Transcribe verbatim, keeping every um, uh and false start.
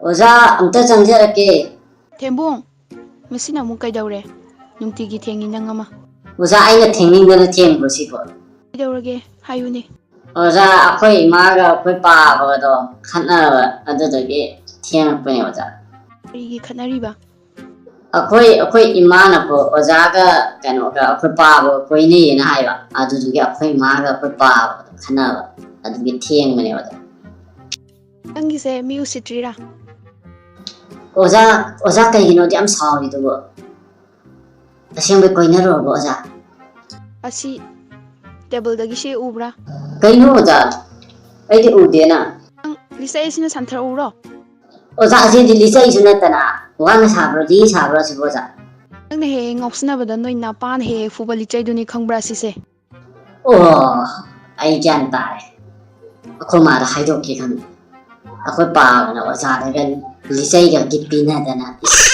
ꯑꯣꯖꯥ, ꯑꯝꯇ ꯆꯪꯖꯔꯛꯀꯦ꯫ ꯊꯦꯝꯕꯣꯡ, ꯉꯁꯤꯅ ꯑꯃꯨꯛ ꯀꯩꯗꯧꯔꯦ? ꯅꯨꯡꯇꯤꯒꯤ ꯊꯦꯡꯉꯤ ꯅꯪ ꯑꯃ꯫ ꯑꯣꯖꯥ, ꯑꯩꯅ ꯊꯦꯡꯅꯤꯡꯗꯅ ꯊꯦꯡꯕ꯭ꯔꯣ ꯁꯤꯕꯣ? ꯀꯩꯗꯧꯔꯒꯦ? ꯍꯥꯏꯌꯨꯅꯦ꯫ ꯑꯣꯖꯥ, ꯑꯩꯈꯣꯏ ꯏꯃꯥꯒ ꯑꯩꯈꯣꯏ ꯄꯥꯕꯒꯗꯣ ꯈꯠꯅꯕ, ꯑꯗꯨꯗꯨꯒꯤ ꯊꯦꯡꯉꯛꯄꯅꯦ ꯑꯣꯖꯥ꯫ ꯀꯔꯤꯒꯤ ꯈꯠꯅꯔꯤꯕ? ꯑꯩꯈꯣꯏ ꯑꯩꯈꯣꯏ ꯏꯃꯥꯅꯀꯣ ꯑꯣꯖꯥꯒ ꯀꯩꯅꯣꯒ ꯑꯩꯈꯣꯏ ꯄꯥꯕ ꯀꯣꯏꯅꯩꯌꯦꯅ ꯍꯥꯏꯕ, ꯑꯗꯨꯗꯨꯒꯤ ꯑꯩꯈꯣꯏ ꯏꯃꯥꯒ ꯑꯩꯈꯣꯏ ꯄꯥꯕ ꯈꯟꯅꯕ, ꯑꯗꯨꯒꯤ ꯊꯦꯡꯕꯅꯦ ꯑꯣꯖꯥ꯫ ꯅꯪꯒꯤꯁꯦ ꯃꯤ ꯎꯁꯤꯠꯇ꯭ꯔꯤꯔꯥ? ꯑꯣꯖꯥ, ꯑꯣꯖꯥ ꯀꯩꯒꯤꯅꯣ ꯑꯗꯨ ꯌꯥꯝ ꯁꯥꯎꯔꯤꯗꯨꯕꯣ? ꯑꯁꯦꯡꯕꯩ ꯀꯣꯏꯅꯔꯨꯔꯕꯣ ꯑꯣꯖꯥ? ꯑꯁꯤ ꯇꯦꯕꯜꯗꯒꯤ ꯁꯤ ꯎꯕ꯭ꯔꯥ? ꯀꯩꯅꯣ ꯑꯣꯖꯥ? ꯑꯩꯗꯤ ꯎꯗꯦꯅ꯫ ꯅꯪ ꯂꯤꯆꯩ ꯑꯁꯤꯅ ꯁꯟꯊꯔꯛꯎꯔꯣ? ꯑꯣꯖꯥ, ꯑꯁꯤꯗꯤ ꯂꯤꯆꯩꯁꯨ ꯅꯠꯇꯅ ꯋꯥꯅ ꯁꯥꯕ꯭ꯔꯣ, ꯂꯤ ꯁꯥꯕ꯭ꯔꯣ ꯑꯁꯤꯕꯨ ꯑꯣꯖꯥ? ꯅꯪꯅ ꯍꯦꯛ ꯍꯦꯛ ꯉꯥꯎꯁꯤꯟꯅꯕꯗ ꯅꯣꯏ ꯅꯄꯥꯅ ꯍꯦꯛ ꯍꯦꯛ ꯐꯨꯕ ꯂꯤꯆꯩꯗꯨꯅꯤ, ꯈꯪꯕ꯭ꯔꯥ ꯁꯤꯁꯦ? ꯑꯣ, ꯑꯩ ꯒ꯭ꯌꯥꯟ ꯇꯥꯔꯦ꯫ ꯑꯩꯈꯣꯏ ꯃꯥꯗ ꯍꯥꯏꯗꯣꯛꯀꯦ ꯈꯪꯗꯦ꯫ ꯑꯩꯈꯣꯏ ꯄꯥꯕꯅ ꯑꯣꯖꯥꯗꯒ ꯂꯤꯆꯩꯒ ꯒꯤꯐ ꯄꯤꯅꯗꯅ꯫ ꯏꯁ,